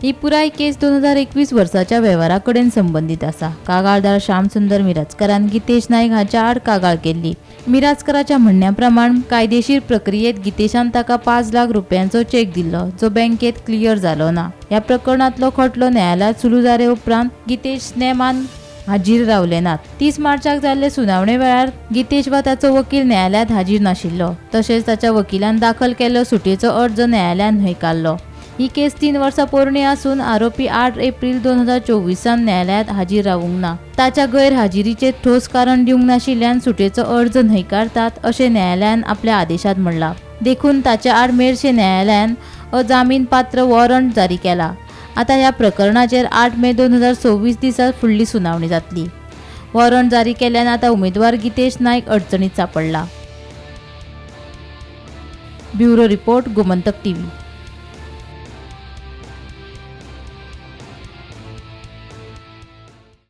ही पुराय केस 2021 वर्साच्या वेव्हारा कडेन संबंदीत आसा. कागाळदार श्यामसुंदर मिरजकरान गितेश नायक हाच्या आड कागाळ केल्ली. मिराजकराच्या म्हणण्या प्रमाण कायदेशीर प्रक्रियेत गितेशान ताका 5 लाख रुपयांचो चेक दिल्लो, जो बँकेत क्लियर जालो ना. ह्या प्रकरणांतलो खटलो न्यायालयात सुरू जाले उपरांत गितेश नेमान हाजीर रावले नात. 30 मार्चाक जाल्ले सुनावणे वेळार गितेश वा ताचो वकील न्यायालयात हाजीर नाशिल्लो. तशेंच ताच्या वकिलान दाखल केल्लो सुटयेचो अर्ज न्यायालयान न्हयकारलो. ही केस 3 वर्सां पोरणी आसून आरोपी 8 एप्रील 2024 न्यायालयात हाजीर रावूंक ना. ताच्या गैरहाजिरीचेर ठोस कारण दिवंक नाशिल्ल्यान सुटयेचो अर्ज न्हयकारतात अशें न्यायालयान आपल्या आदेशांत म्हणलां. देखून ताचे आड मेरशे न्यायालयान अजामीन पात्र वॉरंट जारी केला. आतां ह्या प्रकरणाचेर 8 मे 2026 दिसा फुडली सुनावणी जातली. वॉरंट जारी केल्यान आतां उमेदवार गितेश नायक अडचणीत सांपडला. Bureau report, Gomantak TV.